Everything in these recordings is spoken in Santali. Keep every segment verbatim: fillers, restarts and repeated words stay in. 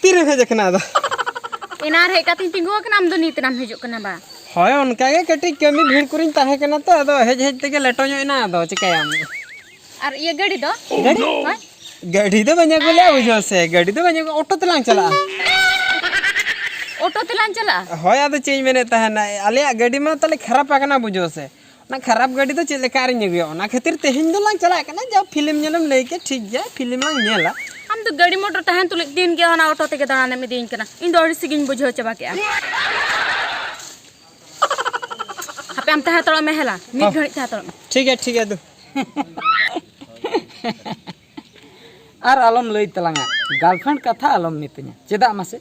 ᱛᱤᱨᱮᱢ ᱦᱮᱡ ᱟᱠᱟᱱᱟ ᱟᱫᱚ? ᱮᱱᱟᱱ ᱦᱮᱡ ᱠᱟᱛᱮᱧ ᱛᱤᱸᱜᱩ ᱟᱠᱟᱱᱟ, ᱟᱢ ᱫᱚ ᱱᱤᱛ ᱮᱱᱟᱢ ᱦᱤᱡᱩᱜ ᱠᱟᱱᱟ ᱵᱟ? ᱦᱳᱭ, ᱚᱱᱠᱟ ᱜᱮ ᱠᱟᱹᱴᱤᱡ ᱠᱟᱹᱢᱤ ᱵᱷᱤᱲ ᱠᱚᱨᱮᱧ ᱛᱟᱦᱮᱸ ᱠᱟᱱᱟ ᱛᱚ, ᱟᱫᱚ ᱦᱮᱡ ᱦᱮᱡ ᱛᱮᱜᱮ ᱞᱮᱴᱚ ᱧᱚᱜ ᱮᱱᱟ, ᱟᱫᱚ ᱪᱤᱠᱟᱹᱭᱟᱢ? ᱟᱨ ᱤᱭᱟᱹ ᱜᱟᱹᱰᱤ ᱫᱚ? ᱜᱟᱹᱰᱤ? ᱦᱳᱭ᱾ ᱜᱟᱹᱰᱤ ᱫᱚ ᱵᱟᱹᱧ ᱟᱹᱜᱩ ᱞᱮᱜᱼᱟ, ᱵᱩᱡᱷᱟᱹᱣ ᱥᱮ, ᱜᱟᱹᱰᱤ ᱫᱚ ᱵᱟᱹᱧ ᱟᱹᱜᱩ, ᱚᱴᱳ ᱛᱮᱞᱟᱝ ᱪᱟᱞᱟᱜᱼᱟ᱾ ᱚᱴᱳ ᱛᱮᱞᱟᱝ ᱪᱟᱞᱟᱜᱼᱟ? ᱦᱳᱭ, ᱟᱫᱚ ᱪᱮᱫ ᱤᱧ ᱢᱮᱱᱮᱫ ᱛᱟᱦᱮᱱᱟ, ᱟᱞᱮᱭᱟᱜ ᱜᱟᱹᱰᱤ ᱢᱟ ᱛᱟᱞᱮ ᱠᱷᱟᱨᱟᱯ ᱟᱠᱟᱱᱟ, ᱵᱩᱡᱷᱟᱹᱣ ᱥᱮ, ᱚᱱᱟ ᱠᱷᱟᱨᱟᱯ ᱜᱟᱹᱰᱤ ᱫᱚ ᱪᱮᱫ ᱞᱮᱠᱟ ᱟᱨᱤᱧ ᱟᱹᱜᱩᱭᱟ? ᱚᱱᱟ ᱠᱷᱟᱹᱛᱤᱨ ᱛᱮᱦᱮᱧ ᱫᱚᱞᱟᱝ ᱪᱟᱞᱟᱜ ᱠᱟᱱᱟ, ᱡᱟ ᱯᱷᱤᱞᱢ ᱧᱮᱞᱮᱢ ᱞᱟᱹᱭ ᱠᱮᱫ, ᱴᱷᱤᱠ ᱜᱮᱭᱟ, ᱯᱷᱤᱞᱢ ᱞᱟᱝ ᱧᱮᱞᱟ᱾ ᱟᱢ ᱫᱚ ᱜᱟᱹᱰᱤ ᱢᱚᱴᱚᱨ ᱛᱟᱦᱮᱱ ᱛᱩᱞᱩᱡ ᱫᱤᱱ ᱜᱮ ᱚᱱᱟ ᱚᱴᱳ ᱛᱮᱜᱮ ᱫᱟᱬᱟᱱᱮᱢ ᱤᱫᱤᱭᱤᱧ ᱠᱟᱱᱟ, ᱤᱧ ᱫᱚ ᱟᱹᱲᱤᱥ ᱜᱤᱧ ᱵᱩᱡᱷᱟᱹᱣ ᱪᱟᱵᱟ ᱠᱮᱜᱼᱟ᱾ ᱦᱟᱯᱮ ᱟᱢ ᱛᱟᱦᱮᱸ ᱦᱟᱛᱟᱲᱚᱜ ᱢᱮ ᱦᱮᱞᱟ, ᱢᱤᱫ ᱦᱚᱸ᱾ ᱜᱷᱟᱹᱲᱤᱡ ᱛᱟᱦᱮᱸ ᱦᱟᱛᱟᱲᱚᱜ ᱢᱮ᱾ ᱴᱷᱤᱠ ᱜᱮᱭᱟ, ᱴᱷᱤᱠ ᱜᱮᱭᱟ, ᱫᱩ᱾ ᱟᱨ ᱟᱞᱚᱢ ᱞᱟᱹᱭ ᱛᱟᱞᱟᱝᱟ, ᱜᱟᱨᱞᱯᱷᱨᱮᱱᱰ ᱠᱟᱛᱷᱟ ᱟᱞᱚᱢ ᱢᱤᱛᱟᱹᱧᱟ᱾ ᱪᱮᱫᱟᱜ ᱢᱟᱥᱮ?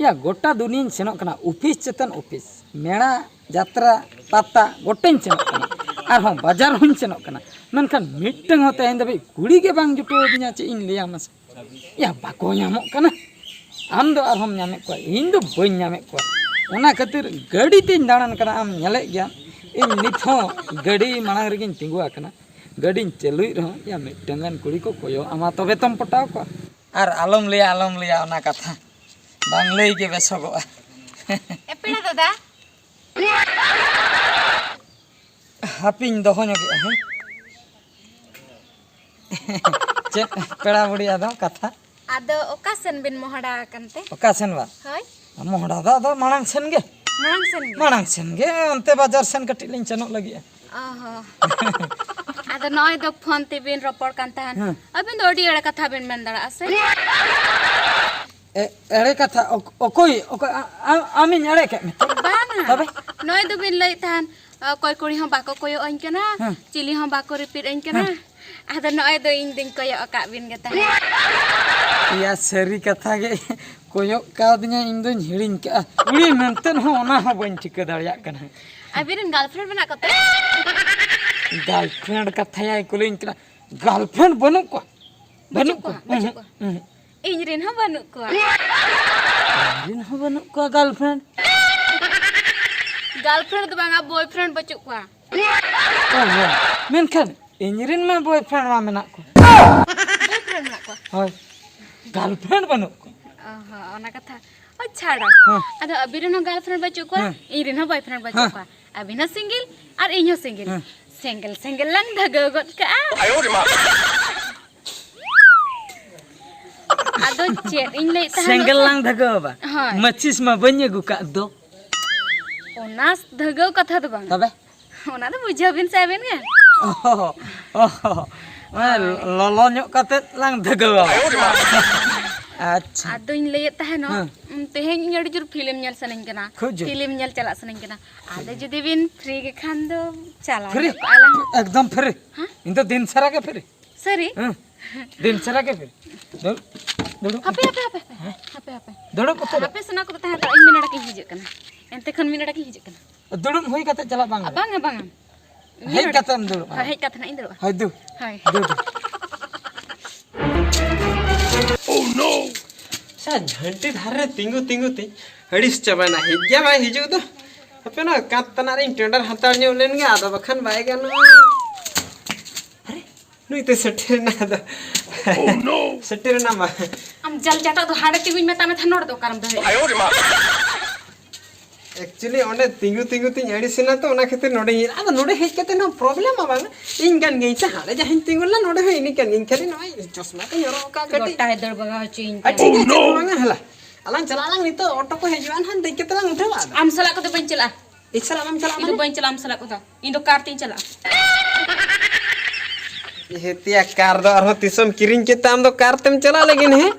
ᱭᱟ, ᱜᱚᱴᱟ ᱫᱩᱱᱤᱭᱟᱹᱧ ᱥᱮᱱᱚᱜ ᱠᱟᱱᱟ, ᱚᱯᱷᱤᱥ ᱪᱮᱛᱟᱱ ᱚᱯᱷᱤᱥ, ᱢᱮᱲᱟ, ᱡᱟᱛᱨᱟ, ᱯᱟᱛᱟ, ᱜᱚᱴᱟᱧ ᱥᱮᱱᱚᱜ ᱠᱟᱱᱟ᱾ ᱟᱨᱦᱚᱸ ᱵᱟᱡᱟᱨ ᱦᱚᱸᱧ ᱥᱮᱱᱚᱜ ᱠᱟᱱᱟ, ᱢᱮᱱᱠᱷᱟᱱ ᱢᱤᱫᱴᱟᱝ ᱦᱚᱸ ᱛᱮᱦᱮᱧ ᱫᱷᱟᱹᱵᱤᱡ ᱠᱩᱲᱤ ᱜᱮ ᱵᱟᱝ ᱡᱩᱴᱟᱹᱣ ᱟᱹᱫᱤᱧᱟ᱾ ᱪᱮᱫ ᱤᱧ ᱞᱟᱹᱭᱟ ᱢᱟᱥᱮ? ᱭᱟ, ᱵᱟᱠᱚ ᱧᱟᱢᱚᱜ ᱠᱟᱱᱟ᱾ ᱟᱢ ᱫᱚ ᱟᱨᱦᱚᱸᱢ ᱧᱟᱢᱮᱫ ᱠᱚᱣᱟ, ᱤᱧ ᱫᱚ ᱵᱟᱹᱧ ᱧᱟᱢᱮᱫ ᱠᱚᱣᱟ᱾ ᱚᱱᱟ ᱠᱷᱟᱹᱛᱤᱨ ᱜᱟᱹᱰᱤ ᱛᱤᱧ ᱫᱟᱬᱟᱱ ᱠᱟᱱᱟ, ᱟᱢ ᱧᱮᱞᱮᱫ ᱜᱮᱭᱟᱢ᱾ ᱤᱧ ᱱᱤᱛ ᱦᱚᱸ ᱜᱟᱹᱰᱤ ᱢᱟᱲᱟᱝ ᱨᱮᱜᱮᱧ ᱛᱤᱸᱜᱩ ᱟᱠᱟᱱᱟ, ᱜᱟᱹᱰᱤᱧ ᱪᱟᱹᱞᱩᱭᱮᱫ ᱨᱮᱦᱚᱸ, ᱭᱟ, ᱢᱤᱫᱴᱟᱝ ᱜᱟᱱ ᱠᱩᱲᱤ ᱠᱚ ᱠᱚᱭᱚᱜ ᱟᱢᱟ, ᱛᱚᱵᱮ ᱛᱚᱢ ᱯᱚᱴᱟᱣ ᱠᱚᱣᱟ᱾ ᱟᱨ ᱟᱞᱚᱢ ᱞᱟᱹᱭᱟ, ᱟᱞᱚᱢ ᱞᱟᱹᱭᱟ ᱚᱱᱟ ᱠᱟᱛᱷᱟ, ᱵᱟᱝ ᱞᱟᱹᱭ ᱜᱮ ᱵᱮᱥᱚᱜᱚᱜᱼᱟ᱾ ᱮ ᱯᱮᱲᱟ ᱫᱟᱫᱟ᱾ ᱦᱟᱯᱤᱧ ᱫᱚᱦᱚ ᱧᱚᱜᱮᱜᱼᱟ, ᱦᱮᱸ᱾ ᱪᱮᱫ ᱯᱮᱲᱟ ᱵᱩᱲᱦᱤ ᱟᱫᱚ ᱠᱟᱛᱷᱟ? ᱟᱫᱚ ᱚᱠᱟ ᱥᱮᱱ ᱵᱤᱱ ᱢᱚᱦᱰᱟ ᱟᱠᱟᱱ ᱛᱮ? ᱚᱠᱟ ᱥᱮᱱ ᱵᱟ? ᱦᱳᱭ᱾ ᱢᱚᱦᱰᱟ ᱫᱚ ᱟᱫᱚ ᱢᱟᱲᱟᱝ ᱥᱮᱱ ᱜᱮ᱾ ᱢᱟᱲᱟᱝ ᱥᱮᱱ ᱜᱮ? ᱢᱟᱲᱟᱝ ᱥᱮᱱ ᱜᱮ, ᱚᱱᱛᱮ ᱵᱟᱡᱟᱨ ᱥᱮᱱ ᱠᱟᱹᱴᱤᱡ ᱞᱤᱧ ᱥᱮᱱᱚᱜ ᱞᱟᱹᱜᱤᱫᱼᱟ᱾ ᱚ ᱦᱚᱸ᱾ ᱟᱫᱚ ᱱᱚᱜᱼᱚᱭ ᱫᱚ ᱯᱷᱳᱱ ᱛᱮᱵᱤᱱ ᱨᱚᱯᱚᱲ ᱠᱟᱱ ᱛᱟᱦᱮᱸᱱ᱾ ᱦᱮᱸ᱾ ᱟᱹᱵᱤᱱ ᱫᱚ ᱟᱹᱰᱤ ᱮᱲᱮ ᱠᱟᱛᱷᱟ ᱵᱤᱱ ᱢᱮᱱ ᱫᱟᱲᱮᱭᱟᱜᱼᱟ ᱥᱮ? ᱮ-, ᱮᱲᱮ ᱠᱟᱛᱷᱟ? ᱚᱠ-, ᱚᱠᱚᱭ, ᱚᱠᱚᱭ, ᱟ-, ᱟ-, ᱟᱢᱤᱧ ᱮᱲᱮ ᱠᱮᱫ ᱢᱮᱛᱮ? ᱵᱟᱝᱟ᱾ ᱛᱚᱵᱮ? ᱱᱚᱜᱼᱚᱭ ᱫᱚᱵᱤᱱ ᱞᱟᱹᱭᱮᱫ ᱛᱟᱦᱮᱸᱱ, ᱚᱠᱚᱭ ᱠᱩᱲᱤ ᱦᱚᱸ ᱵᱟᱠᱚ ᱠᱚᱭᱚᱜ ᱟᱹᱧ ᱠᱟᱱᱟ, ᱦᱮᱸ᱾ ᱪᱤᱞᱤ ᱦᱚᱸ ᱵᱟᱠᱚ ᱨᱤᱯᱤᱫ ᱟᱹᱧ ᱠᱟᱱᱟ᱾ ᱦᱮᱸ᱾ ᱟᱫᱚ ᱱᱚᱜᱼᱚᱭ ᱫᱚ ᱤᱧ ᱫᱚᱧ ᱠᱚᱭᱚᱜ ᱟᱠᱟᱫ ᱵᱤᱱ ᱜᱮ ᱛᱟᱦᱮᱸᱫ᱾ ᱮᱭᱟ, ᱥᱟᱹᱨᱤ ᱠᱟᱛᱷᱟ ᱜᱮ, ᱠᱚᱭᱚᱜ ᱠᱟᱣᱫᱤᱧᱟ, ᱤᱧ ᱫᱚᱧ ᱦᱤᱲᱤᱧ ᱠᱟᱜᱼᱟ᱾ ᱠᱩᱲᱤ ᱢᱮᱱᱛᱮ ᱦᱚᱸ ᱚᱱᱟ ᱦᱚᱸ ᱵᱟᱹᱧ ᱴᱷᱤᱠᱟᱹ ᱫᱟᱲᱮᱭᱟᱜ ᱠᱟᱱᱟ᱾ ᱟᱹᱵᱤᱱ ᱨᱮᱱ girlfriend ᱢᱮᱱᱟᱜ ᱠᱚᱛᱮ? Girlfriend ᱠᱟᱛᱷᱟᱭᱟᱭ ᱠᱩᱞᱤᱧ ᱠᱟᱱᱟ, girlfriend ᱵᱟᱹᱱᱩᱜ ᱠᱚᱣᱟ? ᱵᱟᱹᱱᱩᱜ ᱠᱚᱣᱟ, ᱵᱟᱹᱱᱩᱜ ᱠᱚᱣᱟ᱾ ᱩᱸᱦᱩᱸ, ᱩᱸᱦᱩᱸ᱾ ᱤᱧ ᱨᱮᱱ ᱦᱚᱸ ᱵᱟᱹᱱᱩᱜ ᱠᱚᱣᱟ᱾ ᱤᱧ ᱨᱮᱱ ᱦᱚᱸ ᱵᱟᱹᱱᱩᱜ ᱠᱚᱣᱟ girlfriend᱾ Girlfriend ᱫᱚ ᱵᱟᱝᱟ, boyfriend ᱵᱟᱹᱪᱩᱜ ᱠᱚᱣᱟ᱾ ᱚ ᱦᱚᱸ᱾ ᱢᱮᱱᱠᱷᱟᱱ ᱤᱧ ᱨᱮᱱ ᱢᱟ boyfriend ᱢᱟ ᱢᱮᱱᱟᱜ ᱠᱚᱣᱟ᱾ Boyfriend ᱢᱮᱱᱟᱜ ᱠᱚᱣᱟ? ᱦᱳᱭ᱾ Girlfriend ᱵᱟᱹᱱᱩᱜ ᱠᱚᱣᱟ᱾ ᱚ ᱦᱚᱸ, ᱚᱱᱟ ᱠᱟᱛᱷᱟ᱾ ᱚ, ᱪᱷᱟᱲᱟ᱾ ᱦᱮᱸ᱾ ᱟᱫᱚ ᱟᱹᱵᱤᱱ ᱨᱮᱱ ᱦᱚᱸ girlfriend ᱵᱟᱹᱪᱩᱜ ᱠᱚᱣᱟ, ᱦᱮᱸ᱾ ᱤᱧ ᱨᱮᱱ ᱦᱚᱸ boyfriend ᱵᱟᱹᱪᱩᱜ ᱦᱮᱸ᱾ ᱠᱚᱣᱟ᱾ ᱟᱹᱵᱤᱱ ᱦᱚᱸ single ᱟᱨ ᱤᱧ ᱦᱚᱸ single᱾ ᱦᱮᱸ᱾ ᱥᱮᱸᱜᱮᱞ ᱥᱮᱸᱜᱮᱞ ᱞᱟᱝ ᱫᱷᱟᱜᱟᱣ ᱜᱚᱫ ᱠᱟᱜᱼᱟ᱾ ᱟᱫᱚ ᱪᱮᱫ ᱤᱧ ᱞᱟᱹᱭᱮᱫ ᱛᱟᱦᱮᱱ ᱥᱮᱸᱜᱮᱞ ᱫᱚ? ᱞᱟᱝ ᱫᱷᱟᱜᱟᱣᱟ ᱵᱟ? ᱦᱳᱭ᱾ ᱢᱟᱹᱪᱤᱥ ᱢᱟ ᱵᱟᱹᱧ ᱟᱹᱜᱩ ᱠᱟᱜ ᱫᱚ᱾ ᱚᱱᱟ ᱫᱷᱟᱜᱟᱣ ᱠᱟᱛᱷᱟ ᱫᱚ ᱵᱟᱝ᱾ ᱛᱚᱵᱮ? ᱚᱱᱟ ᱫᱚ ᱵᱩᱡᱷᱟᱹᱣ ᱵᱤᱱ ᱥᱮ ᱟᱹᱵᱤᱱ ᱜᱮ᱾ ᱚᱦᱚ, ᱚᱦᱚ, ᱚᱱᱟ ᱦᱳᱭ᱾ ᱞᱚᱞᱚ ᱧᱚᱜ ᱠᱟᱛᱮ ᱞᱟᱝ ᱫᱷᱟᱜᱟᱣᱟ᱾ ᱟᱪᱪᱷᱟ᱾ ᱟᱫᱚᱧ ᱞᱟᱹᱭᱮᱫ ᱛᱟᱦᱮᱱᱚᱜ, ᱦᱮᱸ᱾ ᱩᱢ, ᱛᱮᱦᱮᱧ ᱤᱧ ᱟᱹᱰᱤ ᱡᱳᱨ film ᱧᱮᱞ ᱥᱟᱱᱟᱧ ᱠᱟᱱᱟ᱾ ᱠᱷᱩᱵ ᱡᱳᱨ᱾ Film ᱧᱮᱞ ᱪᱟᱞᱟᱜ ᱥᱟᱱᱟᱧ ᱠᱟᱱᱟ᱾ ᱟᱫᱚ ᱡᱩᱫᱤ ᱵᱤᱱ free ᱜᱮ ᱠᱷᱟᱱ ᱫᱚ ᱪᱟᱞᱟᱣ free? ᱧᱚᱜ ᱠᱚᱜᱼᱟ ᱞᱟᱝ᱾ ᱮᱠᱫᱚᱢ free᱾ ᱦᱮᱸ? ᱤᱧ ᱫᱚ ᱫᱤᱱ ᱥᱟᱨᱟ ᱜᱮ free᱾ ᱥᱟᱹᱨᱤ? ᱦᱮᱸ᱾ ᱫᱤᱱ ᱥᱟᱨᱟ ᱜᱮ free᱾ ᱫᱩᱲᱩᱵ, ᱫᱩᱲᱩᱵ᱾ ᱦᱟᱯᱮ, ᱦᱟᱯᱮ, ᱦᱟᱯᱮ, ᱦᱟᱯᱮ, ᱦᱟᱯᱮ᱾ ᱫᱩᱲᱩᱵ ᱩᱛᱟᱹᱨᱚᱜ᱾ ᱦᱟᱯᱮ ᱥᱮᱱᱟ ᱠᱚᱫᱚ ᱛᱟᱦᱮᱸ ᱦᱟᱛᱟᱲᱚᱜ, ᱤᱧ ᱢᱤᱱᱤᱴ ᱜᱤᱧ ᱦᱤᱡᱩᱜ ᱠᱟᱱᱟ᱾ ᱮᱱᱛᱮ ᱠᱷᱚᱱ ᱢᱤᱱᱤᱴ ᱜᱤᱧ ᱦᱤᱡᱩᱜ ᱠᱟᱱᱟ᱾ ᱫᱩᱲᱩᱵ ᱦᱩᱭ ᱠᱟᱛᱮ ᱪᱟᱞᱟᱜ ᱵᱟᱝ ᱟ, ᱜᱟᱱᱚᱜᱼᱟ᱾ ᱵᱟᱝᱟ, ᱵᱟᱝᱟ᱾ ᱦᱮᱡ ᱢᱤᱱᱤᱴ᱾ ᱠᱟᱛᱮᱢ ᱫᱩᱲᱩᱵᱼᱟ᱾ ᱦᱳᱭ, ᱦᱮᱡ ᱠᱟᱛᱮ ᱱᱟᱜ ᱤᱧ ᱫᱩᱲᱩᱵᱼᱟ᱾ ᱦᱳᱭ, ᱫᱩ᱾ ᱦᱳᱭ᱾ ᱫᱩ, ᱫᱩ᱾ ᱥᱟ ᱡᱷᱟᱹᱱᱴᱤ ᱫᱷᱟᱨᱮ ᱨᱮ ᱛᱤᱸᱜᱩ ᱛᱤᱸᱜᱩ ᱛᱤᱧ ᱟᱹᱲᱤᱥ ᱪᱟᱵᱟᱭᱮᱱᱟ᱾ ᱦᱮᱡ ᱜᱮ ᱵᱟᱭ ᱦᱤᱡᱩᱜ ᱫᱚ᱾ ᱦᱟᱯᱮ ᱱᱟ ᱠᱟᱸᱛ ᱛᱟᱱᱟᱜ ᱨᱤᱧ ᱴᱮᱸᱰᱟᱨ ᱦᱟᱛᱟᱲ ᱧᱚᱜ ᱞᱮᱱ ᱜᱮ, ᱟᱫᱚ ᱵᱟᱠᱷᱟᱱ ᱵᱟᱭ ᱜᱟᱱᱚᱜᱼᱟ᱾ ᱟᱨᱮ, ᱱᱩᱭ ᱛᱮ ᱥᱮᱴᱮᱨ ᱮᱱᱟ ᱟᱫᱚ᱾ ᱥᱮᱴᱮᱨ ᱮᱱᱟ ᱢᱟ᱾ ᱟᱢ ᱡᱟᱞ ᱡᱟᱴᱟᱜ ᱫᱚ ᱦᱟᱸᱰᱮ ᱛᱤᱸᱜᱩᱧ ᱢᱮᱛᱟᱜ ᱢᱮ ᱛᱟᱦᱮᱸ, ᱱᱚᱰᱮ ᱫᱚ ᱚᱠᱟᱨᱮᱢ ᱫᱚᱦᱚᱭᱟ? Actually, ᱚᱸᱰᱮ ᱛᱤᱸᱜᱩ ᱛᱤᱸᱜᱩ ᱛᱤᱧ ᱟᱹᱲᱤᱥ ᱮᱱᱟ ᱛᱚ, ᱚᱱᱟ ᱠᱷᱟᱹᱛᱤᱨ ᱱᱚᱰᱮᱧ ᱦᱮᱡ ᱮᱱᱟ᱾ ᱟᱫᱚ ᱱᱚᱰᱮ ᱦᱮᱡ ᱠᱟᱛᱮ ᱦᱚᱸ problem ᱢᱟ ᱵᱟᱝ, ᱤᱧ ᱠᱟᱱ ᱜᱤᱭᱟᱹᱧ ᱥᱮ, ᱦᱟᱸᱰᱮ ᱡᱟᱦᱟᱸᱧ ᱛᱤᱸᱜᱩ ᱞᱮᱱᱟ ᱱᱚᱰᱮ ᱦᱚᱸ ᱤᱧ ᱠᱟᱱ ᱜᱤᱭᱟᱹᱧ, ᱠᱷᱟᱹᱞᱤ ᱱᱚᱜᱼᱚᱭ ᱪᱚᱥᱢᱟ ᱠᱚᱧ ᱦᱚᱨᱚᱜ ᱟᱠᱟᱫ ᱠᱟᱹᱴᱤᱡ᱾ ᱜᱚᱴᱟᱭ ᱫᱟᱹᱲ ᱵᱟᱜᱟᱣ ᱦᱚᱪᱚᱭᱤᱧ ᱟᱨ ᱠᱟᱱᱟ᱾ ᱴᱷᱤᱠ ᱟᱪᱷᱮ, ᱵᱟᱝᱟ ᱦᱮᱞᱟ, ᱟᱞᱟᱝ ᱪᱟᱞᱟᱜ ᱟᱞᱟᱝ ᱱᱤᱛᱚᱜ, ᱚᱴᱳ ᱠᱚ ᱦᱤᱡᱩᱜᱼᱟ, ᱱᱟᱦᱟᱜ ᱫᱮᱡ ᱠᱟᱛᱮ ᱞᱟᱝ ᱩᱴᱷᱟᱹᱣᱟ ᱟᱫᱚ᱾ ᱟᱢ ᱥᱟᱞᱟᱜ ᱠᱚᱫᱚ ᱵᱟᱹᱧ ᱪᱟᱞᱟᱜᱼᱟ᱾ ᱤᱧ ᱥᱟᱞᱟᱜ ᱵᱟᱢ ᱪᱟᱞᱟᱜ ᱤᱧ ᱫᱚ ᱢᱟᱱᱮ? ᱵᱟᱹᱧ ᱪᱟᱞᱟᱜᱼᱟ ᱟᱢ ᱥᱟᱞᱟᱜ ᱠᱚᱫᱚ, ᱤᱧ ᱫᱚ ᱠᱟᱨ ᱛᱤᱧ ᱪᱟᱞᱟᱜᱼᱟ᱾ ᱮ ᱦᱮᱛᱤᱭᱟ, ᱠᱟᱨ ᱫᱚ ᱟᱨᱦᱚᱸ ᱛᱤᱥᱮᱢ ᱠᱤᱨᱤᱧ ᱠᱮᱫ ᱛᱮ ᱟᱢ ᱫᱚ ᱠᱟᱨ ᱛᱮᱢ ᱪᱟᱞᱟᱜ ᱞᱟᱹᱜᱤᱫ, ᱦᱮᱸ?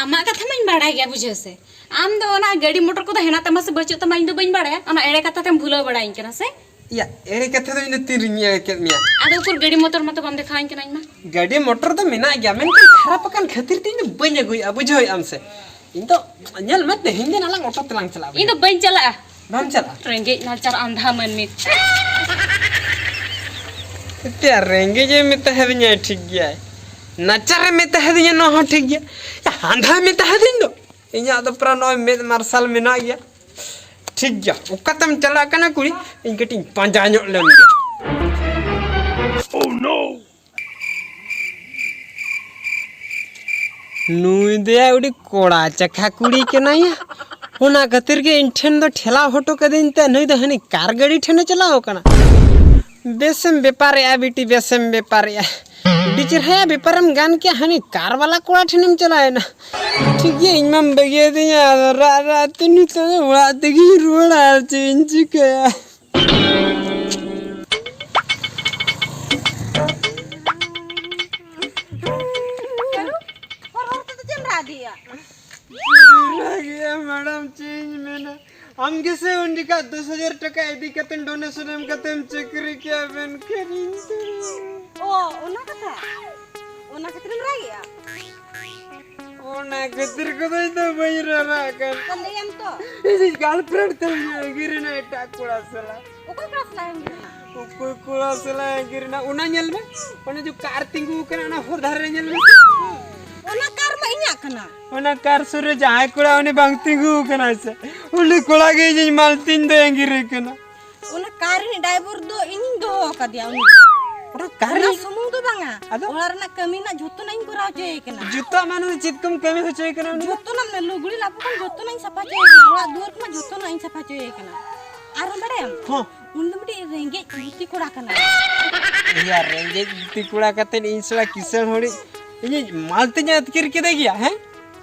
ᱟᱢᱟᱜ ᱠᱟᱛᱷᱟ ᱢᱟᱧ ᱵᱟᱲᱟᱭ ᱜᱮᱭᱟ, ᱵᱩᱡᱷᱟᱹᱣ ᱥᱮ᱾ ᱟᱢ ᱫᱚ ᱚᱱᱟ ᱜᱟᱹᱰᱤ ᱢᱚᱴᱚᱨ ᱠᱚᱫᱚ ᱦᱮᱱᱟᱜ ᱛᱟᱢᱟ ᱥᱮ ᱵᱟᱹᱪᱩᱜ ᱛᱟᱢᱟ, ᱤᱧ ᱫᱚ ᱵᱟᱹᱧ ᱵᱟᱲᱟᱭᱟ᱾ ᱚᱱᱟ ᱮᱲᱮ ᱠᱟᱛᱷᱟ ᱛᱮᱢ ᱵᱷᱩᱞᱟᱹᱣ ᱵᱟᱲᱟᱭᱤᱧ ᱠᱟᱱᱟ ᱥᱮ? ᱤᱭᱟ, ᱮᱲᱮ ᱠᱟᱛᱷᱟ ᱫᱚ ᱤᱧ ᱫᱚ ᱛᱤ ᱨᱤᱧ ᱮᱲᱮ ᱠᱮᱫ ᱢᱮᱭᱟ? ᱟᱫᱚ ᱩᱠᱩᱨ ᱜᱟᱹᱰᱤ ᱢᱚᱴᱚᱨ ᱢᱟᱛᱚ ᱵᱟᱢ ᱫᱮᱠᱷᱟᱣᱟᱹᱧ ᱠᱟᱱᱟ ᱤᱧ ᱢᱟ᱾ ᱜᱟᱹᱰᱤ ᱢᱚᱴᱚᱨ ᱫᱚ ᱢᱮᱱᱟᱜ ᱜᱮᱭᱟ, ᱢᱮᱱᱠᱷᱟᱱ ᱠᱷᱟᱨᱟᱯ ᱟᱠᱟᱱ ᱠᱷᱟᱹᱛᱤᱨ ᱛᱮ ᱤᱧ ᱫᱚ ᱵᱟᱹᱧ ᱟᱹᱜᱩᱭᱮᱫᱼᱟ, ᱵᱩᱡᱷᱟᱹᱣᱮᱫ ᱟᱢ ᱥᱮ? ᱤᱧ ᱫᱚ ᱧᱮᱞ ᱢᱮ, ᱛᱮᱦᱮᱧ ᱫᱚ ᱟᱞᱟᱝ ᱚᱴᱳ ᱛᱮᱞᱟᱝ ᱪᱟᱞᱟᱜᱼᱟ, ᱤᱧ ᱫᱚ ᱵᱩᱡᱷᱟᱹᱣ? ᱵᱟᱹᱧ ᱪᱟᱞᱟᱜᱼᱟ᱾ ᱵᱟᱢ ᱪᱟᱞᱟᱜᱼᱟ? ᱨᱮᱸᱜᱮᱡ ᱱᱟᱪᱟᱨ ᱟᱸᱫᱷᱟ ᱢᱟᱹᱱᱢᱤ᱾ ᱮᱛᱮ ᱨᱮᱸᱜᱮᱡ ᱮ ᱢᱮᱛᱟ ᱦᱟᱫᱤᱧᱟ, ᱴᱷᱤᱠ ᱜᱮᱭᱟ᱾ ᱱᱟᱪᱟᱨ ᱮ ᱢᱮᱛᱟ ᱦᱟᱫᱤᱧᱟ, ᱱᱚᱣᱟ ᱦᱚᱸ ᱴᱷᱤᱠ ᱜᱮᱭᱟ᱾ ᱟᱸᱫᱷᱟ ᱢᱮᱛᱟ ᱦᱟᱫᱤᱧ ᱫᱚ᱾ ᱤᱧᱟᱹᱜ ᱫᱚ ᱯᱩᱨᱟᱹ ᱱᱚᱜᱼᱚᱭ ᱢᱮᱫ ᱢᱟᱨᱥᱟᱞ ᱢᱮᱱᱟᱜ ᱜᱮᱭᱟ᱾ ᱴᱷᱤᱠ ᱜᱮᱭᱟ, ᱚᱠᱟᱛᱮᱢ ᱪᱟᱞᱟᱜ ᱠᱟᱱᱟ ᱠᱩᱲᱤ? ᱤᱧ ᱠᱟᱹᱴᱤᱡ ᱤᱧ ᱯᱟᱸᱡᱟ ᱧᱚᱜ ᱞᱮᱢ ᱜᱮ᱾ Oh no! ᱱᱩᱭ ᱫᱚᱭᱟ ᱟᱹᱰᱤ ᱠᱚᱲᱟ ᱪᱟᱠᱷᱟ ᱠᱩᱲᱤ ᱠᱟᱱᱟᱭᱟ᱾ ᱚᱱᱟ ᱠᱷᱟᱹᱛᱤᱨ ᱜᱮ ᱤᱧ ᱴᱷᱮᱱ ᱫᱚ ᱴᱷᱮᱞᱟᱣ ᱦᱚᱴᱚ ᱠᱟᱹᱫᱤᱧ ᱛᱮ ᱱᱩᱭ ᱫᱚ ᱦᱟᱹᱱᱤ ᱠᱟᱨ ᱜᱟᱹᱰᱤ ᱴᱷᱮᱱᱮ ᱪᱟᱞᱟᱣ ᱠᱟᱱᱟ᱾ ᱵᱮᱥᱮᱢ ᱵᱮᱯᱟᱨᱮᱜᱼᱟ ᱵᱤᱴᱤ, ᱵᱮᱥᱮᱢ ᱵᱮᱯᱟᱨᱮᱜᱼᱟ᱾ ᱟᱹᱰᱤ ᱪᱮᱨᱦᱟᱭᱟ ᱵᱮᱯᱟᱨᱮᱢ ᱜᱟᱱ ᱠᱮᱜᱼᱟ, ᱦᱟᱹᱱᱤ ᱠᱟᱨ ᱵᱟᱞᱟ ᱠᱚᱲᱟ ᱴᱷᱮᱱᱮᱢ ᱪᱟᱞᱟᱣᱮᱱᱟ᱾ ᱴᱷᱤᱠ ᱜᱮᱭᱟ, ᱤᱧ ᱢᱟᱢ ᱵᱟᱹᱜᱤᱭᱟᱫᱤᱧᱟ, ᱟᱫᱚ ᱨᱟᱜ ᱨᱟᱜ ᱛᱮ ᱱᱤᱛᱚᱜ ᱫᱚ ᱚᱲᱟᱜ ᱛᱮᱜᱤᱧ ᱨᱩᱣᱟᱹᱲᱟ, ᱟᱨ ᱪᱮᱫ ᱤᱧ ᱪᱤᱠᱟᱹᱭᱟ? ᱠᱟᱹᱨᱩ, ᱦᱚᱨ ᱦᱚᱨ ᱛᱮᱫᱚ ᱪᱮᱫ ᱮᱢ ᱨᱟᱜ ᱤᱫᱤᱭᱟ? ᱨᱟᱜᱮᱜᱼᱟ ᱢᱮᱰᱟᱢ, ᱪᱮᱫ ᱤᱧ ᱢᱮᱱᱟ? ᱟᱢ ᱜᱮᱥᱮ ᱩᱱ ᱡᱚᱠᱷᱟ ᱫᱚᱥ ᱦᱟᱡᱟᱨ ᱴᱟᱠᱟ ᱤᱫᱤ ᱠᱟᱛᱮᱢ, donation ᱮᱢ ᱠᱟᱛᱮᱢ ᱪᱟᱹᱠᱨᱤ ᱠᱮᱜᱼᱟ, ᱢᱮᱱᱠᱷᱟᱱ ᱤᱧ ᱫᱚ ᱚ, ᱚᱱᱟ ᱠᱟᱛᱷᱟ? ᱚᱱᱟ ᱠᱷᱟᱹᱛᱤᱨᱮᱢ ᱨᱟᱜᱮᱜᱼᱟ? ᱚᱱᱟ ᱠᱷᱟᱹᱛᱤᱨ ᱠᱚᱫᱚ ᱤᱧ ᱫᱚ ᱵᱟᱹᱧ ᱨᱟᱨᱟᱜ ᱠᱟᱱ᱾ ᱛᱚ ᱞᱟᱹᱭᱟᱢ ᱛᱚ᱾ ᱤᱧᱤᱡ girlfriend ᱛᱟᱹᱧ ᱟᱹᱜᱤᱨ ᱮᱱᱟ ᱮᱴᱟᱜ ᱠᱚᱲᱟ ᱥᱟᱞᱟᱜ᱾ ᱚᱠᱚᱭ ᱠᱚᱲᱟ ᱥᱟᱞᱟᱜ ᱮᱢ ᱟᱹᱜᱤᱨ ᱮᱱᱟ? ᱚᱠᱚᱭ ᱠᱚᱲᱟ ᱥᱟᱞᱟᱜ ᱟᱹᱜᱤᱨ ᱮᱱᱟ? ᱚᱱᱟ ᱧᱮᱞ ᱢᱮ, ᱚᱱᱮ ᱡᱮ ᱠᱟᱨ ᱛᱤᱸᱜᱩ ᱟᱠᱟᱱᱟ, ᱚᱱᱟ ᱦᱚᱨ ᱫᱷᱟᱨᱮ ᱨᱮ ᱧᱮᱞ ᱢᱮ᱾ ᱚᱱᱟ ᱠᱟᱨ ᱢᱟ ᱤᱧᱟᱹᱜ ᱠᱟᱱᱟ᱾ ᱚᱱᱟ ᱠᱟᱨ ᱥᱩᱨ ᱨᱮ ᱡᱟᱦᱟᱸᱭ ᱠᱚᱲᱟ ᱩᱱᱤ ᱵᱟᱝ ᱛᱤᱸᱜᱩ ᱟᱠᱟᱱᱟᱭ ᱥᱮ, ᱩᱱᱤ ᱠᱚᱲᱟ ᱜᱮ ᱤᱧᱤᱡ ᱢᱟᱞᱛᱤᱧ ᱫᱚᱭ ᱟᱹᱜᱤᱨᱮ ᱠᱟᱱᱟ᱾ ᱚᱱᱟ ᱠᱟᱨ ᱨᱤᱱᱤᱡ driver ᱫᱚ ᱤᱧᱤᱧ ᱫᱚᱦᱚ ᱟᱠᱟᱫᱮᱭᱟ᱾ ᱩᱱᱤ ᱫᱚ ᱚᱱᱟ ᱠᱟᱨ ᱚᱱᱟ ᱨᱤᱱᱤᱡ ᱥᱩᱢᱩᱝ ᱫᱚ ᱵᱟᱝᱟ, ᱟᱫᱚ? ᱚᱲᱟᱜ ᱨᱮᱱᱟᱜ ᱠᱟᱹᱢᱤ ᱨᱮᱱᱟᱜ ᱡᱷᱚᱛᱚᱱᱟᱜ ᱤᱧ ᱠᱚᱨᱟᱣ ᱦᱚᱪᱚᱭᱮ ᱠᱟᱱᱟ᱾ ᱡᱚᱛᱚ ᱢᱟᱱᱮ ᱪᱮᱫ ᱠᱚᱢ ᱠᱟᱹᱢᱤ ᱦᱚᱪᱚᱭᱮ ᱠᱟᱱᱟ ᱩᱱᱤ ᱫᱚ? ᱡᱷᱚᱛᱚᱱᱟᱜ, ᱢᱟᱱᱮ ᱞᱩᱜᱽᱲᱤ ᱞᱟᱯᱚ ᱠᱷᱚᱱ ᱡᱷᱚᱛᱚᱱᱟᱜ ᱤᱧ ᱥᱟᱯᱷᱟ ᱦᱚᱪᱚᱭᱮ ᱠᱟᱱᱟ, ᱚᱲᱟᱜ ᱫᱩᱣᱟᱹᱨ ᱠᱷᱚᱱᱟᱜ ᱡᱷᱚᱛᱚᱱᱟᱜ ᱤᱧ ᱥᱟᱯᱷᱟ ᱦᱚᱪᱚᱭᱮ ᱠᱟᱱᱟ᱾ ᱟᱨ ᱵᱟᱲᱟᱭᱟᱢ, ᱦᱚᱸ᱾ ᱩᱱᱤ ᱫᱚ ᱢᱤᱫᱴᱤᱡ ᱨᱮᱸᱜᱮᱡ ᱜᱩᱛᱤ ᱠᱚᱲᱟ ᱠᱟᱱᱟᱭ᱾ ᱤᱭᱟ, ᱨᱮᱸᱜᱮᱡ ᱜᱩᱛᱤ ᱠᱚᱲᱟ ᱠᱟᱛᱮ ᱤᱧ ᱥᱟᱞᱟ ᱠᱤᱥᱟᱹᱬ ᱦᱚᱲᱤᱡ ᱤᱧᱤᱡ ᱢᱟᱞᱛᱤᱧ ᱟᱹᱛᱠᱤᱨ ᱠᱮᱫᱮ ᱜᱮᱭᱟ, ᱦᱮᱸ?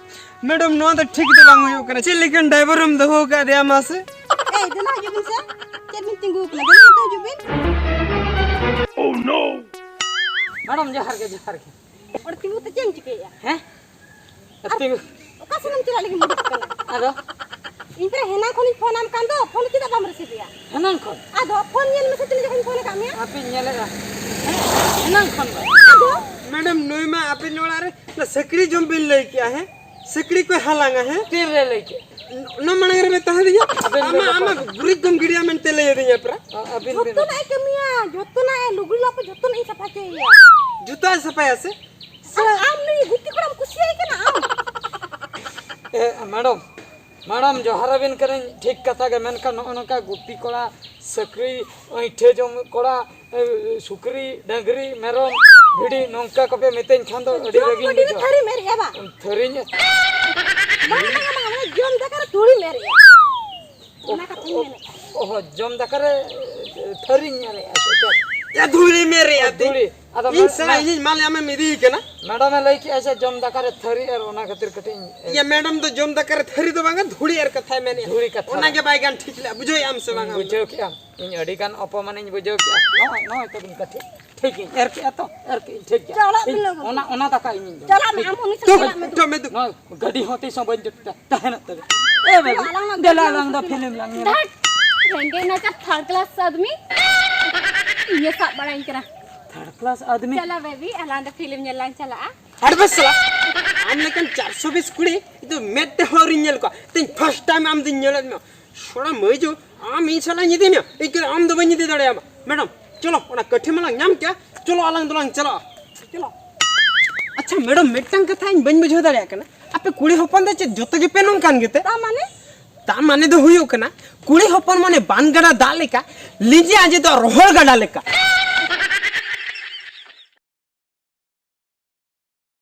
ᱢᱮᱰᱟᱢ, ᱱᱚᱣᱟ ᱫᱚ ᱴᱷᱤᱠ ᱫᱚ ᱵᱟᱝ ᱦᱩᱭᱩᱜ ᱠᱟᱱᱟ᱾ ᱪᱮᱫ ᱞᱮᱠᱟᱱ driver ᱮᱢ ᱫᱚᱦᱚ ᱟᱠᱟᱫᱮᱭᱟ ᱢᱟᱥᱮ? ᱮᱭ, ᱫᱮᱞᱟ ᱦᱤᱡᱩᱜ ᱵᱤᱱ ᱥᱮ᱾ ᱪᱮᱫ ᱵᱤᱱ ᱛᱤᱸᱜᱩ ᱟᱠᱟᱱᱟ? ᱫᱮᱞᱟ ᱱᱚᱛᱮ ᱦᱤᱡᱩᱜ ᱵᱤᱱ᱾ ᱢᱮᱰᱟᱢ, ᱡᱚᱦᱟᱨ ᱜᱮ, ᱡᱚᱦᱟᱨ ᱜᱮ᱾ ᱚᱸᱰᱮ ᱛᱤᱸᱜᱩ ᱛᱮ ᱪᱮᱫ ᱮᱢ ᱪᱤᱠᱟᱹᱭᱮᱫᱼᱟ? ᱦᱮᱸ? ᱟᱨ ᱛᱤᱸᱜᱩ ᱚᱠᱟ ᱥᱮᱱ ᱮᱢ ᱪᱟᱞᱟᱜ ᱞᱟᱹᱜᱤᱫ ᱩᱰᱩᱠ ᱠᱟᱱᱟ? ᱟᱫᱚ? ᱤᱧ ᱯᱮ ᱦᱮᱱᱟᱝ ᱠᱷᱚᱱᱤᱧ ᱯᱷᱳᱱ ᱟᱢ ᱠᱟᱱ ᱫᱚ, ᱯᱷᱳᱱ ᱪᱮᱫᱟᱜ ᱵᱟᱢ receive ᱮᱫᱼᱟ? ᱦᱮᱱᱟᱝ ᱠᱷᱚᱱ? ᱟᱫᱚ ᱯᱷᱳᱱ ᱧᱮᱞ ᱢᱮᱥᱮ, ᱛᱤᱱᱟᱹᱜ ᱡᱚᱠᱷᱚᱱᱤᱧ ᱯᱷᱳᱱ ᱟᱠᱟᱫ ᱢᱮᱭᱟ᱾ ᱟᱯᱮᱧ ᱧᱮᱞᱮᱫᱼᱟ᱾ ᱦᱮᱸ? ᱦᱮᱱᱟᱝ ᱠᱷᱚᱱ ᱫᱚ᱾ ᱟᱫᱚ? ᱢᱮᱰᱟᱢ, ᱱᱩᱭ ᱢᱟ ᱟᱯᱮ ᱚᱲᱟᱜ ᱨᱮ ᱚᱱᱟ ᱥᱟᱹᱠᱲᱤ ᱡᱚᱢ ᱵᱤᱱ ᱞᱟᱹᱭ ᱠᱮᱜᱼᱟ, ᱦᱮᱸ? ᱥᱟᱹᱠᱲᱤ ᱠᱚᱭ ᱦᱟᱞᱟᱝᱟ, ᱦᱮᱸ? ᱛᱤᱱ ᱨᱮ ᱞᱟᱹᱭ ᱠᱮᱜᱼᱟ? ᱚᱱᱟ ᱢᱟᱲᱟᱝ ᱨᱮ ᱢᱮᱛᱟ ᱫᱤᱧᱟ, ᱟᱵᱮᱱ ᱟᱢᱟᱜ, ᱵᱮᱱ ᱟᱢᱟᱜ ᱨᱚᱯᱚᱲ᱾ ᱜᱩᱨᱤᱡ ᱠᱚᱢ ᱜᱤᱰᱤᱭᱟ ᱢᱮᱱᱛᱮ ᱞᱟᱹᱭ ᱟᱹᱫᱤᱧᱟ ᱯᱮᱨᱟ᱾ ᱟ-, ᱟᱹᱵᱤᱱ ᱵᱮᱱ ᱡᱚᱛᱚᱱᱟᱜ ᱮ ᱠᱟᱹᱢᱤᱭᱟ, ᱡᱚᱛᱚᱱᱟᱜ ᱮ, ᱞᱩᱜᱽᱲᱤ ᱞᱟᱯᱚ ᱡᱚᱛᱚᱱᱟᱜ ᱤᱧ ᱥᱟᱯᱷᱟ ᱦᱚᱪᱚᱭᱮᱭᱟ᱾ ᱡᱚᱛᱚᱣᱟᱜ ᱮ ᱥᱟᱯᱷᱟᱭᱟ ᱥᱮ? ᱟᱨ ᱟᱢ ᱱᱩᱭ ᱜᱩᱛᱤ ᱠᱚᱲᱟᱢ ᱠᱩᱥᱤᱭᱟᱭ ᱠᱟᱱᱟ ᱟᱢ? ᱮ, ᱢᱮᱰᱟᱢ, ᱢᱮᱰᱟᱢ, ᱡᱚᱦᱟᱨ ᱟᱹᱵᱤᱱ ᱠᱟᱹᱱᱟᱹᱧ, ᱴᱷᱤᱠ ᱠᱟᱛᱷᱟ ᱜᱮ, ᱢᱮᱱᱠᱷᱟᱱ ᱱᱚᱜᱼᱚ ᱱᱚᱝᱠᱟ ᱜᱩᱯᱤ ᱠᱚᱲᱟ, ᱥᱟᱹᱠᱨᱤ, ᱟᱹᱭᱴᱷᱟᱹ ᱡᱚᱢ ᱠᱚᱲᱟ, ᱮ, ᱥᱩᱠᱨᱤ, ᱰᱟᱹᱝᱨᱤ, ᱢᱮᱨᱚᱢ, ᱵᱷᱤᱰᱤ, ᱱᱚᱝᱠᱟ ᱠᱚᱯᱮ ᱢᱤᱛᱟᱹᱧ ᱠᱷᱟᱱ ᱫᱚ ᱟᱹᱰᱤ ᱡᱚᱢ ᱨᱟᱹᱜᱤᱧ ᱵᱟᱹᱴᱤ ᱨᱮ ᱵᱩᱡᱷᱟᱹᱣᱟ᱾ ᱛᱷᱟᱹᱨᱤᱢ ᱮᱨᱮᱜᱼᱟ ᱵᱟ? ᱛᱷᱟᱹᱨᱤᱧ ᱵᱟᱝ, ᱵᱟᱝ, ᱵᱟᱝ, ᱵᱟᱝ, ᱡᱚᱢ ᱫᱟᱠᱟ ᱨᱮ ᱛᱷᱟᱹᱨᱤᱢ ᱮᱨᱮᱜᱼᱟ᱾ ᱚᱱᱟ ᱠᱟᱛᱷᱟᱧ ᱢᱮᱱᱮᱫᱼᱟ᱾ ᱚᱦᱚ, ᱡᱚᱢ ᱫᱟᱠᱟ ᱨᱮ ᱛᱷᱟᱹᱨᱤᱧ ᱮᱨᱮᱜᱼᱟ ᱥᱮ ᱪᱮᱫ? ᱭᱟ, ᱫᱷᱩᱲᱤᱢ ᱮᱨᱮᱜᱼᱟ ᱛᱤᱧ᱾ ᱫᱷᱩᱲᱤ᱾ ᱟᱫᱚ ᱤᱧ ᱢᱮ-, ᱥᱟᱞᱟ ᱢᱮ-, ᱤᱧᱤᱧ ᱢᱟᱞ ᱟᱢᱮᱢ ᱤᱫᱤᱭᱮ ᱠᱟᱱᱟ᱾ ᱢᱮᱰᱟᱢᱮ ᱞᱟᱹᱭ ᱠᱮᱜᱼᱟ ᱡᱮ ᱡᱚᱢ ᱫᱟᱠᱟ ᱨᱮ ᱛᱷᱟᱹᱨᱤ ᱟᱨ ᱚᱱᱟ ᱠᱷᱟᱹᱛᱤᱨ ᱠᱟᱹᱴᱤᱡ ᱤᱧ ᱤᱭᱟᱹ, ᱢᱮᱰᱟᱢ ᱫᱚ ᱡᱚᱢ ᱫᱟᱠᱟ ᱨᱮ ᱛᱷᱟᱹᱨᱤ ᱫᱚ ᱵᱟᱝᱟ, ᱫᱷᱩᱲᱤ ᱮᱨ ᱠᱟᱛᱷᱟᱭ ᱢᱮᱱᱮᱜᱼᱟ᱾ ᱫᱷᱩᱲᱤ ᱠᱟᱛᱷᱟ ᱚᱱᱟ ᱨᱮ᱾ ᱜᱮ ᱵᱟᱭ ᱜᱟᱱ ᱴᱷᱤᱠ ᱞᱮᱜᱼᱟ, ᱵᱩᱡᱷᱟᱹᱣᱮᱜ ᱟᱢ ᱥᱮ ᱵᱟᱝᱟ? ᱵᱩᱡᱷᱟᱹᱣ ᱠᱮᱜᱼᱟᱢ, ᱤᱧ ᱟᱹᱰᱤ ᱜᱟᱱ ᱚᱯᱚᱢᱟᱱᱤᱧ ᱵᱩᱡᱷᱟᱹᱣ ᱠᱮᱜᱼᱟ᱾ ᱱᱚᱜᱼᱚᱭ, ᱱᱚᱜᱼᱚᱭ ᱛᱟᱵᱤᱱ ᱠᱟᱹᱴᱷᱤ, ᱴᱷᱤᱠ ᱜᱮ ᱮᱨ ᱠᱮᱜᱼᱟ ᱛᱚ, ᱮᱨ ᱠᱮᱜᱼᱟᱹᱧ, ᱴᱷᱤᱠ ᱜᱮᱭᱟ᱾ ᱪᱟᱞᱟᱜ ᱴᱷᱤᱠ᱾ ᱵᱤᱱ ᱞᱚᱜᱚᱱ᱾ ᱚᱱᱟ, ᱚᱱᱟ ᱫᱟᱠᱟ ᱤᱧᱤᱧ ᱡᱚᱢᱟ᱾ ᱪᱟᱞᱟᱜ ᱢᱮ, ᱴᱷᱤᱠ ᱟᱢ ᱜᱮᱭᱟ᱾ ᱩᱱᱤ ᱥᱟᱶ ᱛᱚ, ᱪᱟᱞᱟᱜ ᱢᱮ᱾ ᱛᱚ, ᱢᱮ ᱫᱩ᱾ ᱱᱚᱣᱟ ᱜᱟᱹᱰᱤ ᱦᱚᱸ ᱛᱤᱥ ᱦᱚᱸ ᱵᱟᱹᱧ ᱡᱩᱛ ᱛᱟᱦᱮᱱᱚᱜ ᱛᱟᱵᱮ᱾ ᱮ ᱵᱟᱹᱵᱩ, ᱟᱞᱟᱝ ᱞᱟᱝ ᱫᱮᱞᱟ ᱫᱮᱞᱟ ᱟᱞᱟᱝ ᱫᱚ ᱞᱟᱝ ᱯᱷᱤᱞᱢ ᱞᱟᱝ ᱧᱮᱞᱟ᱾ ᱫᱷᱟᱴ, ᱨᱮᱸᱜᱮᱡ ᱱᱟᱪᱟᱨ third class ᱟᱫᱢᱤ᱾ ᱤᱧᱮ ᱥᱟᱵ ᱵᱟᱲᱟᱧ ᱠᱟᱱᱟ᱾ Third class ᱟᱫᱢᱤ᱾ ᱪᱟᱞᱟᱣ ᱵᱮᱵᱤ, ᱟᱞᱟᱝ ᱫᱚ ᱯᱷᱤᱞᱢ ᱧᱮᱞ ᱞᱟᱝ ᱪᱟᱞᱟᱜᱼᱟ᱾ ᱟᱹᱰᱤ ᱵᱮᱥ ᱥᱟᱞᱟ᱾ ᱟᱢ ᱞᱮᱠᱟᱱ ᱪᱟᱨᱥᱚ ᱵᱤᱥ ᱠᱩᱲᱤ ᱤᱧ ᱫᱚ ᱢᱮᱫ ᱛᱮᱦᱚᱸ ᱟᱹᱣᱨᱤᱧ ᱧᱮᱞ ᱠᱚᱣᱟ᱾ ᱛᱮᱦᱮᱧ first time ᱟᱢ ᱫᱚᱧ ᱧᱮᱞᱮᱫ ᱢᱮᱭᱟ᱾ ᱥᱚᱲᱟ ᱢᱟᱹᱭᱡᱩ, ᱟᱢ ᱤᱧ ᱥᱟᱞᱟᱜ ᱧᱤᱫᱤ ᱢᱮᱭᱟ, ᱤᱧ ᱠᱚ ᱟᱢ ᱫᱚ ᱵᱟᱹᱧ ᱧᱤᱫᱤ ᱫᱟᱲᱮᱭᱟᱢᱟ᱾ ᱢᱮᱰᱟᱢ, ᱪᱚᱞᱚ, ᱚᱱᱟ ᱠᱟᱹᱴᱷᱤ ᱢᱟᱞᱟᱝ ᱧᱟᱢ ᱠᱮᱜᱼᱟ, ᱪᱚᱞᱚ ᱟᱞᱟᱝ ᱫᱚᱞᱟᱝ ᱪᱟᱞᱟᱜᱼᱟ᱾ ᱪᱚᱞᱚ᱾ ᱟᱪᱪᱷᱟ ᱢᱮᱰᱟᱢ, ᱢᱤᱫᱴᱟᱝ ᱠᱟᱛᱷᱟ ᱤᱧ ᱵᱟᱹᱧ ᱵᱩᱡᱷᱟᱹᱣ ᱫᱟᱲᱮᱭᱟᱜ ᱠᱟᱱᱟ, ᱟᱯᱮ ᱠᱩᱲᱤ ᱦᱚᱯᱚᱱ ᱫᱚ ᱪᱮᱫ ᱡᱚᱛᱚ ᱜᱮᱯᱮ ᱱᱚᱝᱠᱟᱱ ᱜᱮᱛᱮ? ᱛᱟ ᱢᱟᱱᱮ? ᱛᱟ ᱢᱟᱱᱮ ᱫᱚ ᱦᱩᱭᱩᱜ ᱠᱟᱱᱟ, ᱠᱩᱲᱤ ᱦᱚᱯᱚᱱ ᱢᱟᱱᱮ ᱵᱟᱱ ᱜᱟᱰᱟ ᱫᱟᱜ ᱞᱮᱠᱟ, ᱞᱤᱸᱡᱤ ᱟᱸᱡᱮᱫᱚᱜ ᱨᱚᱦᱚᱲ ᱜᱟᱰᱟ ᱞᱮᱠᱟ᱾